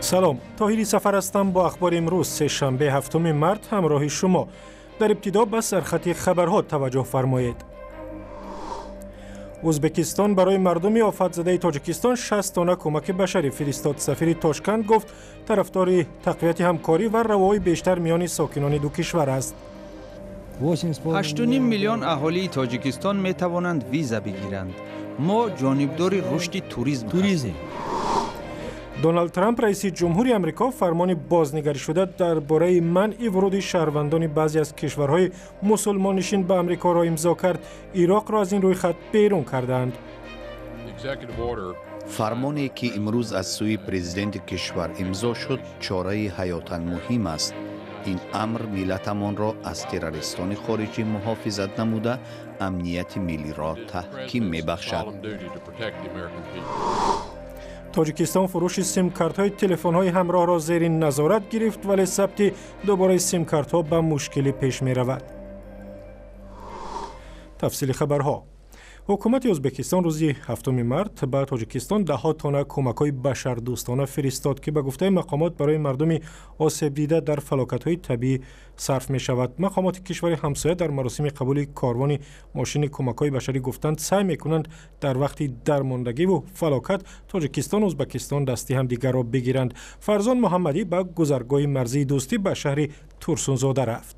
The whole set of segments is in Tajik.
Салом, Тоҳири Сафар ҳастам бо ахбори имрӯз сешанбе 7 март ҳамроҳи шумо. Дар ибтидо ба сархати хабарҳо таваҷҷӯҳ фармоед. Ӯзбекистон барои мардуми офатзадаи Тоҷикистон 60 тонна кӯмаки башарӣ фиристод. Сафири Тошканд гуфт, тарафдори тақвияти ҳамкорӣ ва равои бештар миёни сокинони ду кишвар аст. 8.5 миллион аҳолии Тоҷикистон метавонанд виза бигиранд. Мо ҷонибдори рушди туризм ҳастем. Доналд Трамп, раиси ҷумҳури Амрико, фармони бознигаришуда дар бораи манъи вуруди шаҳрвандони баъзе аз кишварҳои мусулмоннишин ба Амрикоро имзо кард. Ироқро аз ин рӯйхат берун кардаанд. Фармоне ки имрӯз аз сӯи президенти кишвар имзо шуд, чораи ҳаётан муҳим аст. Ин амр миллатамонро аз террористони хориҷӣ муҳофизат намуда, амнияти миллиро таҳким мебахшад. Тоҷикистон фурӯши симкартҳои телефонҳои ҳамроҳро зери назорат гирифт, вале сабти дубораи симкартҳо ба мушкилӣ пеш меравад. Тафсили хабарҳо. Ҳукумати Ӯзбекистон рӯзи 7 март ба Тоҷикистон даҳҳо тонна кӯмакҳои башардӯстона фиристод, ки ба гуфтаи мақомот барои мардуми осебдида дар фалокатҳои табиӣ сарф мешавад. Мақомоти кишвари ҳамсоя дар маросими қабули корвони мошини кӯмакҳои башарӣ гуфтанд, саъй мекунанд дар вақти дармондагиву фалокат Тоҷикистону Ӯзбекистон дасти ҳамдигарро бигиранд. Фарзон Муҳаммадӣ ба гузаргоҳи марзии Дӯстӣ ба шаҳри Турсунзода рафт.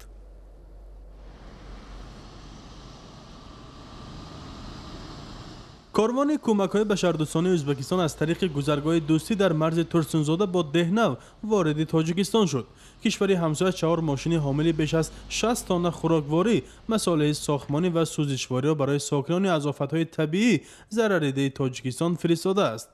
Корвони кӯмакҳои башардӯстонаи Ӯзбекистон аз тариқи гузаргоҳи Дӯстӣ дар марзи Турсунзода бо Деҳнав вориди Тоҷикистон шуд. Кишвари ҳамсоя 4 мошини ҳомили беш аз 60 тонна хӯрокворӣ, масолеҳи сохтмонӣ ва сӯзишвориро барои сокинони аз офатҳои табиӣ зарарридаи Тоҷикистон фиристодааст.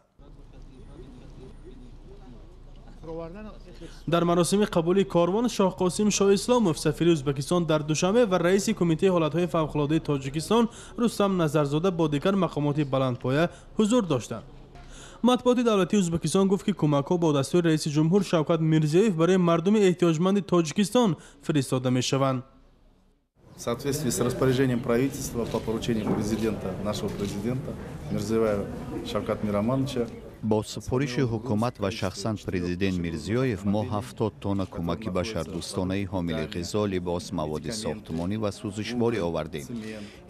Дар маросими қабули корвон Шоҳқосим Шоҳисломов, сафири Ӯзбекистон дар Душанбе ва раиси Кумитаи ҳолатҳои фавқулодаи Тоҷикистон Рустам Назарзода бо дигар мақомоти баландпоя ҳузур доштанд. Матбуоти давлатии Ӯзбекистон гуфт, ки кӯмакҳо бо дастури раиси ҷумҳур Шавкат Мирзиёев барои мардуми эҳтиёҷманди Тоҷикистон фиристода мешаванд. В соответствии с распоряжением правительства по поручению президента, нашего президента Мирзиёева Шавката Миромоновича, бо супориши ҳукумат ва шахсан президент Мирзиёев мо 70 тонна кӯмаки башардӯстонаи ҳомили ғизо, либос, маводи сохтмонӣ ва сӯзишворӣ овардем.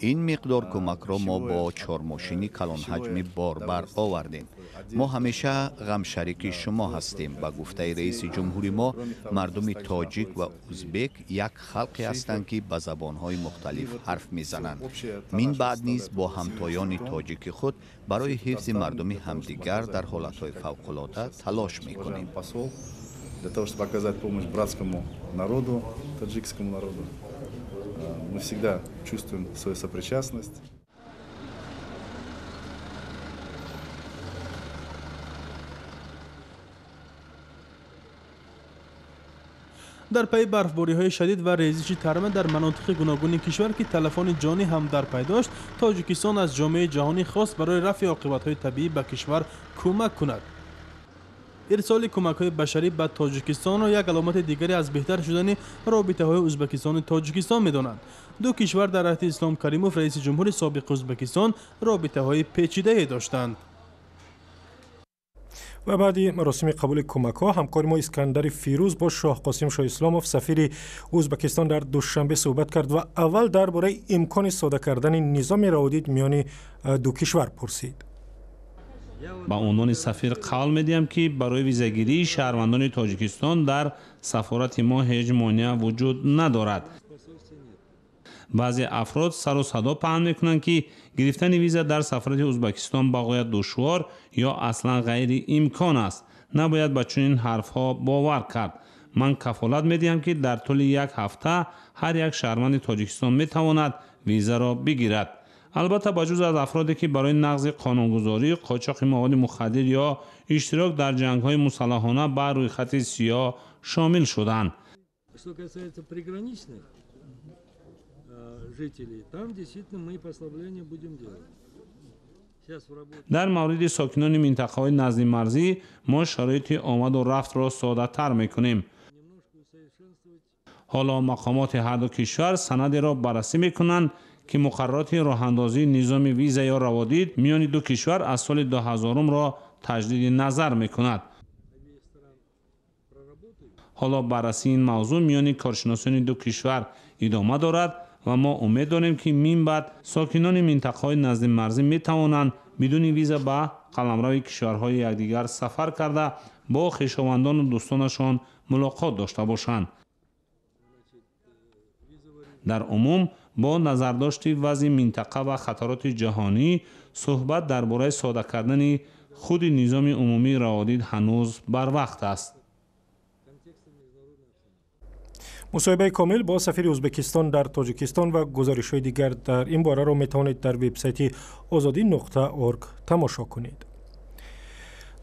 Ин миқдор кӯмакро мо бо 4 мошини калонҳаҷми борбар овардем. Мо ҳамеша ғамшарики шумо ҳастем. Ба гуфтаи раиси ҷумҳури мо, мардуми тоҷик ва ӯзбек як халқе ҳастанд, ки ба забонҳои мухталиф ҳарф мезананд. Мин баъд низ бо ҳамтоёни тоҷики худ барои ҳифзи мардуми ҳамдигар дар ҳолатҳои фавқулода талош мекунем. Для того, чтобы оказать помощь братскому народу, таджикскому народу, мы всегда чувствуем свою сопричастность. Дар пайи барфбориҳои шадид ва резиши тарма дар манотиқи гуногуни кишвар, ки талафони ҷонӣ ҳам дар пай дошт, Тоҷикистон аз ҷомеаи ҷаҳонӣ хост барои рафъи оқибатҳои табиӣ ба кишвар кӯмак кунад. Ирсоли кӯмакҳои башарӣ ба Тоҷикистонро як аломати дигаре аз беҳтар шудани робитаҳои Ӯзбекистону Тоҷикистон медонанд. Ду кишвар дар аҳди Ислом Каримов, раиси ҷумҳури собиқи Ӯзбекистон, робитаҳои печидае доштанд. Ва баъди маросими қабули кӯмакҳо ҳамкори мо Искандари Фирӯз бо Шоҳқосим Шоҳисломов, сафири Ӯзбекистон дар Душанбе суҳбат кард ва аввал дар бораи имкони сода кардани низоми раводид миёни ду кишвар пурсид. Ба унвони сафир қавл медиҳам, ки барои визагирии шаҳрвандони Тоҷикистон дар сафорати мо ҳеҷ монеа вуҷуд надорад. Баъзе афрод сару садо паҳн мекунанд, ки гирифтани виза дар сафорати Ӯзбекистон ба ғоят душвор ё аслан ғайриимкон аст. Набояд ба чунин ҳарфҳо бовар кард. Ман кафолат медиҳам, ки дар тӯли як ҳафта ҳар як шаҳрванди Тоҷикистон метавонад визаро бигирад. Албатта, ба ҷуз аз афроде, ки барои нақзи қонунгузорӣ, қочоқи маводи мухаддир ё иштирок дар ҷангҳои мусаллаҳона ба рӯйхати сиёҳ шомил шуданд. Дар мавриди сокинони минтақаҳои наздимарзӣ мо шароити омаду рафтро соддатар мекунем. Ҳоло мақомоти ҳарду кишвар санадеро баррасӣ мекунанд, ки муқаррароти роҳандозии низоми виза ё раводид миёни ду кишвар аз соли 2000-ро таҷдиди назар мекунад. Ҳоло баррасии ин мавзӯъ миёни коршиносони ду кишвар идома дорад ва мо умед дорем, ки мин баъд сокинони минтақаҳои наздимарзӣ метавонанд бидуни виза ба қаламрави кишварҳои якдигар сафар карда, бо хешовандону дӯстонашон мулоқот дошта бошанд. Дар умум, бо назардошти вазъи минтақа ва хатароти ҷаҳонӣ, суҳбат дар бораи сода кардани худи низоми умумии раводид ҳанӯз барвақт аст. Мусоҳибаи комил бо сафири Ӯзбекистон дар Тоҷикистон ва гузоришҳои дигар дар ин бораро метавонед дар вебсайти озодӣ.орг тамошо кунед.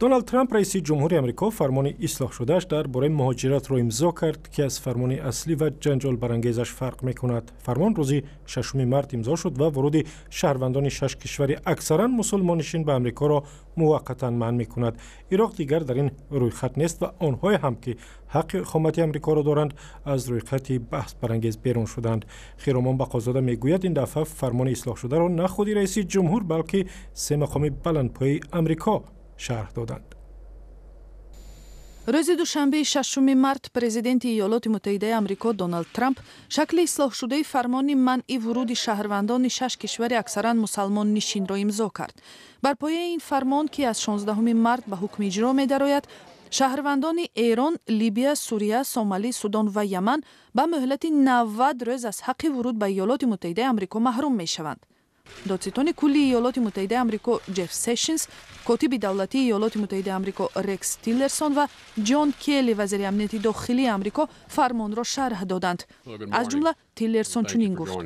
Доналд Трамп, раиси ҷумҳури Амрико, фармони ислоҳшудааш дар бораи муҳоҷиратро имзо кард, ки аз фармони аслӣ ва ҷанҷолбарангезаш фарқ мекунад. Фармон рӯзи 6 март имзо шуд ва вуруди шаҳрвандони шаш кишвари аксаран мусулмоннишин ба Амрикоро муваққатан манъ мекунад. Ироқ дигар дар ин рӯйхат нест ва онҳое ҳам, ки ҳаққи иқомати Амрикоро доранд, аз рӯйхати баҳсбарангез берун шуданд. Хиромон Бақозода мегӯяд, ин дафъа фармони ислоҳшударо на худи раиси ҷумҳур, балки се мақоми баландпояи Амрико шарҳ доданд. Рӯзи душанбеи 6 март президенти Иёлоти Муттаҳидаи Амрико Доналд Трамп шакли ислоҳшудаи фармони манъи вуруди шаҳрвандони шаш кишвари аксаран мусалмоннишинро имзо кард. Бар пояи ин фармон, ки аз 16 март ба ҳукми иҷро медарояд, шаҳрвандони Эрон, Либия, Сурия, Сомалӣ, Судон ва Яман ба муҳлати 90 рӯз аз ҳаққи вуруд ба Иёлоти Муттаҳидаи Амрико маҳрум мешаванд. Додситони кулли Иёлоти Муттаҳидаи Амрико Ҷеф Сешнс, котиби давлатии Иёлоти Муттаҳидаи Амрико Рекс Тиллерсон ва Ҷон Келли, вазири амнияти дохилии Амрико, фармонро шарҳ доданд. Аз ҷумла Тиллерсон чунин гуфт: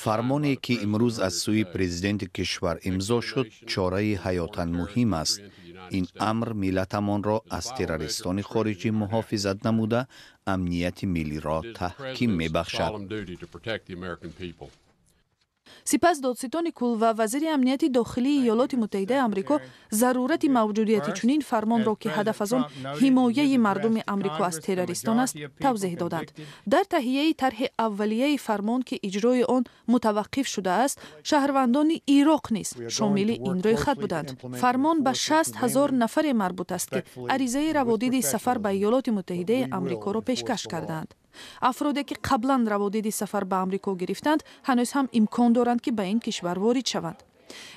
Фармоне, ки имрӯз аз сӯи президенти кишвар имзо шуд, чораи ҳаётан муҳим аст. Ин амр миллатамонро аз террористони хориҷӣ муҳофизат намуда, амнияти миллиро таҳким мебахшад. Сипас додситони кул ва вазири амнияти дохилии Иёлоти Муттаҳидаи Амрико зарурати мавҷудияти чунин фармонро, ки ҳадаф аз он ҳимояи мардуми Амрико аз террористон аст, тавзеҳ доданд. Дар таҳияи тарҳи аввалияи фармон, ки иҷрои он мутаваққиф шудааст, шаҳрвандони Ироқ низ шомили ин рӯйхат буданд. Фармон ба 60 ҳазор нафаре марбут аст, ки аризаи раводиди сафар ба Иёлоти Муттаҳидаи Амрикоро пешкаш кардаанд. Афроде, ки қаблан раводиди сафар ба Амрико гирифтанд, ҳанӯз ҳам имкон доранд, ки ба ин кишвар ворид шаванд.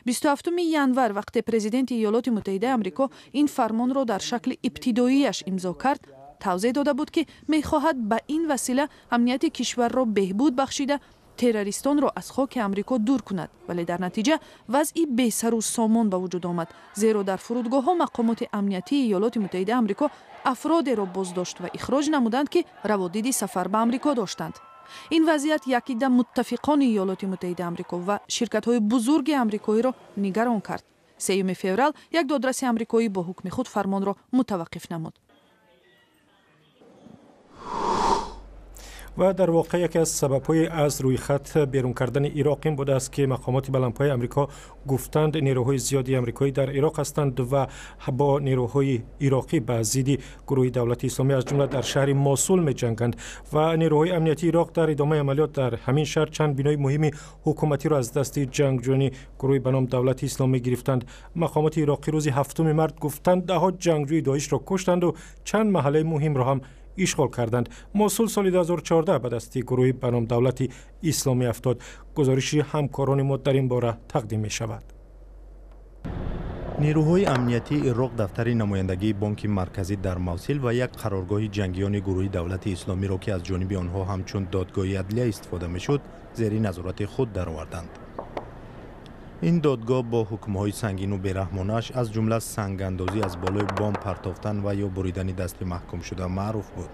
27 январ, вақте президенти Иёлоти Муттаҳидаи Амрико ин фармонро дар шакли ибтидоияш имзо кард, тавзеҳ дода буд, ки мехоҳад ба ин васила амнияти кишварро беҳбуд бахшида, террористонро аз хоки Амрико дур кунад. Вале дар натиҷа вазъи бесару сомон ба вуҷуд омад, зеро дар фурудгоҳҳо мақомоти амниятии Иёлоти Муттаҳидаи Амрико афродеро боздошт ва ихроҷ намуданд, ки раводиди сафар ба Амрико доштанд. Ин вазъият якида муттафиқони Иёлоти Муттаҳидаи Амрико ва ширкатҳои бузурги амрикоиро нигарон кард. 3 феврал як додраси амрикоӣ бо ҳукми худ фармонро мутаваққиф намуд. Ва дар воқеъ яке аз сабабҳои аз рӯйхат берун кардани Ироқ ин будааст, ки мақомоти баландпояи Амрико гуфтанд, нерӯҳои зиёди амрикоӣ дар Ироқ ҳастанд ва бо нерӯҳои ироқӣ ба зидди гурӯҳи Давлати Исломӣ, аз ҷумла дар шаҳри Мосул, меҷанганд ва нерӯҳои амниятии Ироқ дар идомаи амалиёт дар ҳамин шаҳр чанд бинои муҳими ҳукуматиро аз дасти ҷангҷӯёни гурӯҳи ба ном Давлати Исломӣ гирифтанд. Мақомоти ироқӣ рӯзи 7 март гуфтанд, даҳҳо ҷангҷӯи Доишро куштанду чанд маҳаллаи муҳимро ҳам ишғол карданд. Мосул соли 2014 ба дасти гурӯҳи ба ном Давлати Исломӣ афтод. Гузориши ҳамкорони мо дар ин бора тақдим мешавад. Нерӯҳои амниятии Ироқ дафтари намояндагии Бонки Марказӣ дар Мавсил ва як қароргоҳи ҷангиёни гурӯҳи Давлати Исломиро, ки аз ҷониби онҳо ҳамчун додгоҳи адлия истифода мешуд, зери назорати худ дароварданд. Ин додгоҳ бо ҳукмҳои сангину бераҳмонааш, аз ҷумла сангандозӣ, аз болои бом партофтан ва ё буридани дасти маҳкумшуда, маъруф буд.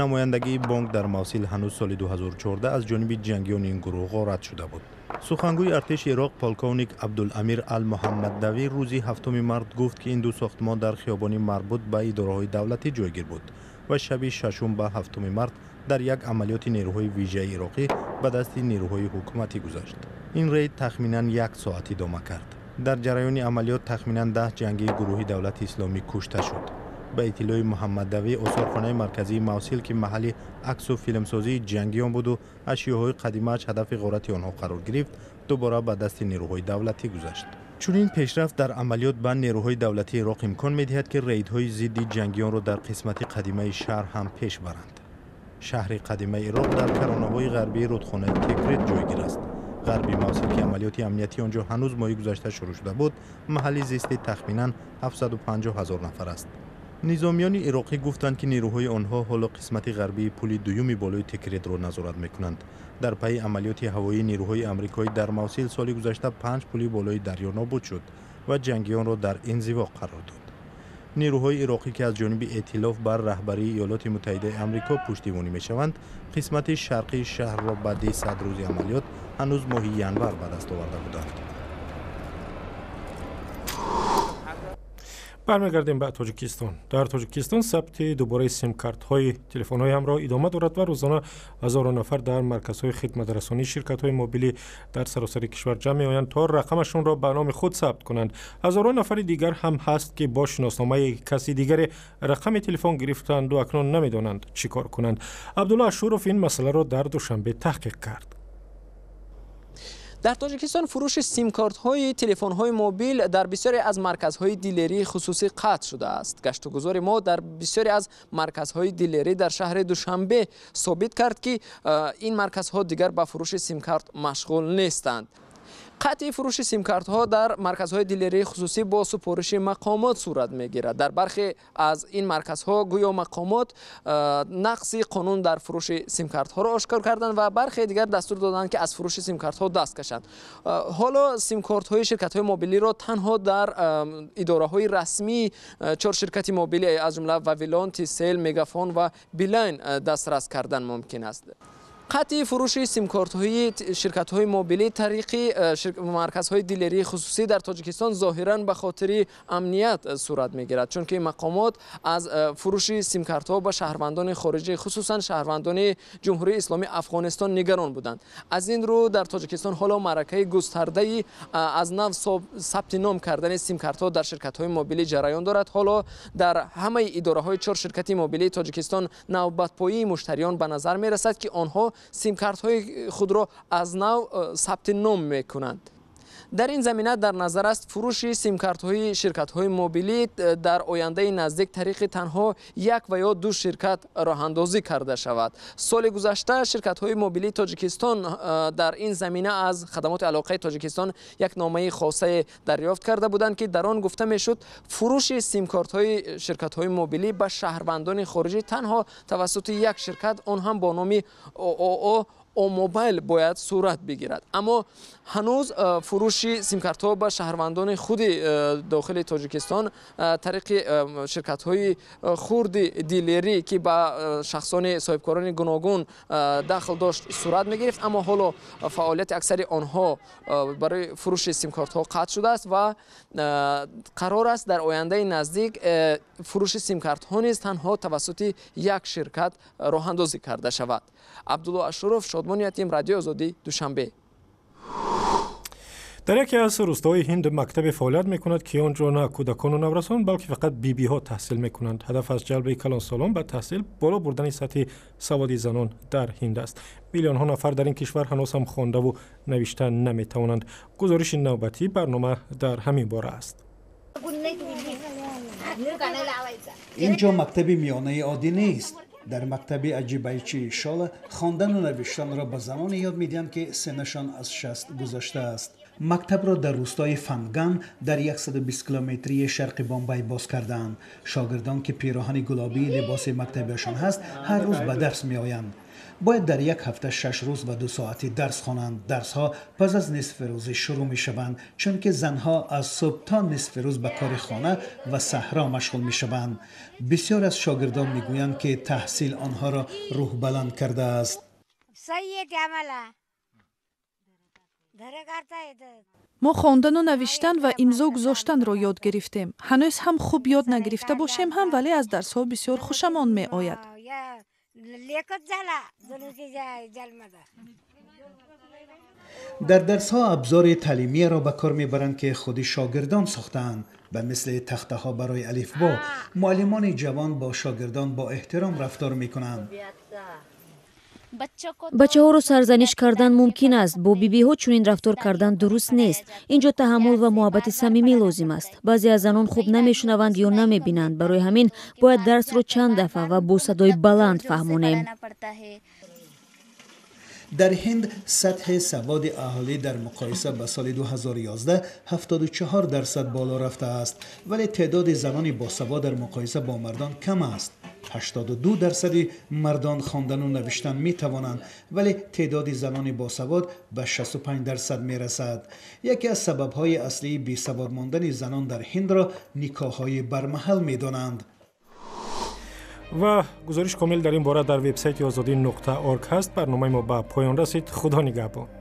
Намояндагии бонк дар Мавсил ҳанӯз соли 2014 аз ҷониби ҷангиёни ин гурӯҳ ғорат шуда буд. Сухангӯи артеши Ироқ полковник Абдуламир Ал-Муҳаммаддавӣ рӯзи 7 март гуфт, ки ин ду сохтмон дар хиёбони марбут ба идораҳои давлатӣ ҷойгир буд ва шаби 6 ба 7 март дар як амалиёти нерӯҳои вижаи ироқӣ ба дасти нерӯҳои ҳукуматӣ гузашт. Ин рейд тахминан як соат идома кард. Дар ҷараёни амалиёт тахминан 10 ҷангии гурӯҳи Давлати Исломӣ кушта шуд. Ба иттилои Муҳаммаддавӣ, осорхонаи марказии Мавсил, ки маҳалли аксу филмсозии ҷангиён буду ашёҳои қадимааш ҳадафи ғорати онҳо қарор гирифт, дубора ба дасти нерӯҳои давлатӣ гузашт. Чунин пешрафт дар амалиёт ба нерӯҳои давлатии Ироқ имкон медиҳад, ки рейдҳои зидди ҷангиёнро дар қисмати қадимаи шаҳр ҳам пеш баранд. Шаҳри қадимаи Ироқ дар каронаҳои ғарбии рудхонаи Текрит ҷойгир аст. Ғарби Мавсил, ки амалиёти амниятии он ҷо ҳанӯз моҳи гузашта шурӯъ шуда буд, маҳалли зисти тахминан 750 ҳазор нафар аст. Низомиёни ироқӣ гуфтанд, ки нерӯҳои онҳо ҳоло қисмати ғарбии пули дуюми болои Текритро назорат мекунанд. Дар пайи амалиёти ҳавоии нерӯҳои амрикоӣ дар Мавсил соли гузашта 5 пули болои дарё нобуд шуд ва ҷангиёнро дар инзиво қарор дод. Нерӯҳои ироқӣ, ки аз ҷониби эътилоф бар раҳбарии Иёлоти Муттаҳидаи Амрико пуштибонӣ мешаванд, қисмати шарқии шаҳрро баъди 100 рӯзи амалиёт ҳанӯз моҳи январ ба даст оварда буданд. Бармегардем ба Тоҷикистон. Дар Тоҷикистон сабти дубораи симкартҳои телефонҳои ҳамроҳ идома дорад ва рӯзона ҳазорон нафар дар марказҳои хидматрасонии ширкатҳои мобилӣ дар саросари кишвар ҷамъ меоянд, то рақамашонро ба номи худ сабт кунанд. Ҳазорон нафари дигар ҳам ҳаст, ки бо шиносномаи каси дигаре рақами телефон гирифтанду акнун намедонанд чӣ кор кунанд. Абдулло Ашуров ин масъаларо дар Душанбе таҳқиқ кард. Дар Тоҷикистон фурӯши симкартҳои телефонҳои мобил дар бисёре аз марказҳои дилерии хусусӣ қатъ шудааст. Гаштугузори мо дар бисёре аз марказҳои дилерӣ дар шаҳри Душанбе собит кард, ки ин марказҳо дигар ба фурӯши симкарт машғул нестанд. Қатъи фурӯши симкартҳо дар марказҳои дилерии хусусӣ бо супориши мақомот сурат мегирад. Дар бархе аз ин марказҳо гӯё мақомот нақси қонун дар фурӯши симкартҳоро ошкор карданд ва бархе дигар дастур доданд, ки аз фурӯши симкартҳо даст кашанд. Ҳоло симкартҳои ширкатҳои мобилиро танҳо дар идораҳои расмии 4 ширкати мобилӣ, аз ҷумла Вавилон, Тисел, Мегафон ва Билайн дастрас кардан мумкин аст. Қатъи фурӯши симкартҳои ширкатҳои мобилӣ тариқи марказҳои дилерии хусусӣ дар Тоҷикистон зоҳиран ба хотири амният сурат мегирад, чунки мақомот аз фурӯши симкартҳо ба шаҳрвандони хориҷӣ, хусусан шаҳрвандони Ҷумҳурии Исломии Афғонистон нигарон буданд. Аз ин рӯ дар Тоҷикистон ҳоло маъракаи густардаи аз нав сабти ном кардани симкартҳо дар ширкатҳои мобилӣ ҷараён дорад. Ҳоло дар ҳамаи идораҳои 4 ширкати мобилии Тоҷикистон навбатпоии муштариён ба назар мерасад, ки онҳо симкартҳои худро аз нав сабти ном мекунанд. Дар ин замина дар назар аст фурӯши симкартҳои ширкатҳои мобилӣ дар ояндаи наздик тариқи танҳо як ва ё 2 ширкат роҳандозӣ карда шавад. Соли гузашта ширкатҳои мобилии Тоҷикистон дар ин замина аз хадамоти алоқаи Тоҷикистон як номаи хосае дарёфт карда буданд, ки дар он гуфта мешуд фурӯши симкартҳои ширкатҳои мобилӣ ба шаҳрвандони хориҷӣ танҳо тавассути як ширкат, он ҳам бо номи ООО Омобайл бояд сурат бигирад. Аммо ҳанӯз фурӯши симкартҳо ба шаҳрвандони худи дохили Тоҷикистон тариқи ширкатҳои хурди дилерӣ, ки ба шахсони соҳибкорони гуногун дахл дошт, сурат мегирифт. Аммо ҳоло фаъолияти аксари онҳо барои фурӯши симкартҳо қатъ шудааст ва қарор аст дар ояндаи наздик фурӯши симкартҳо низ танҳо тавассути як ширкат роҳандозӣ карда шавад. Абдулло Ашуров, Шодмон Ятим, Радиои Озодӣ, Душанбе. Дар яке аз рӯстаҳои Ҳинд мактабе фаъолият мекунад, ки он ҷо на кӯдакону наврасон, балки фақат бибиҳо таҳсил мекунанд. Ҳадаф аз ҷалби калонсолон ба таҳсил боло бурдани сатҳи саводи занон дар Ҳинд аст. Миллионҳо нафар дар ин кишвар ҳанӯз ҳам хондаву навишта наметавонанд. Гузориши навбатии барнома дар ҳамин бора аст. Ин ҷо мактаби миёнаи оддӣ нест. Дар мактаби аҷибайчии Шола хондану навиштанро ба заноне ёд медиҳанд, ки сенашон аз 60 гузаштааст. Мактабро дар рӯстои Фанган дар 120 километрии шарқи Бомбай боз кардаанд. Шогирдон, ки пироҳани гулобии либоси мактабиашон ҳаст, ҳар рӯз ба дарс меоянд. Бояд дар як ҳафта 6 рӯз ва 2 соати дарс хонанд. Дарсҳо пас аз нисфи рӯзӣ шурӯъ мешаванд, чунки занҳо аз субҳ то нисфи рӯз ба кори хона ва саҳро машғул мешаванд. Бисёр аз шогирдон мегӯянд, ки таҳсил онҳоро рӯҳбаланд кардааст. Мо хондану навиштан ва имзо гузоштанро ёд гирифтем. Ҳанӯз ҳам хуб ёд нагирифта бошем ҳам, вале аз дарсҳо бисёр хушамон меояд. Дар дарсҳо абзори таълимияро ба кор мебаранд, ки худи шогирдон сохтаанд. Ба мисли тахтаҳо барои алифбо, муаллимони ҷавон бо шогирдон бо эҳтиром рафтор мекунанд. Бачаҳоро сарзаниш кардан мумкин аст. Бо бибиҳо чунин рафтор кардан дуруст нест. Ин ҷо таҳаммул ва муҳаббати самимӣ лозим аст. Баъзе аз занон хуб намешунаванд ё намебинанд. Барои ҳамин бояд дарсро чанд дафъа ва бо садои баланд фаҳмонем. Дар Ҳинд сатҳи саводи аҳолӣ дар муқоиса ба соли 2011 74% боло рафтааст, вале теъдоди занони босавод дар муқоиса бо мардон кам аст. 82 дарсади мардон хондану навиштан метавонанд, вале теъдоди занони босавод ба 65% мерасад. Яке аз сабабҳои аслии бесавод мондани занон дар Ҳиндро никоҳҳои бармаҳал медонанд. Ва гузориш комил дар ин бора дар вебсайти Озодӣ.org ҳаст. Барномаи мо ба поён расид. Худо нигаҳбон.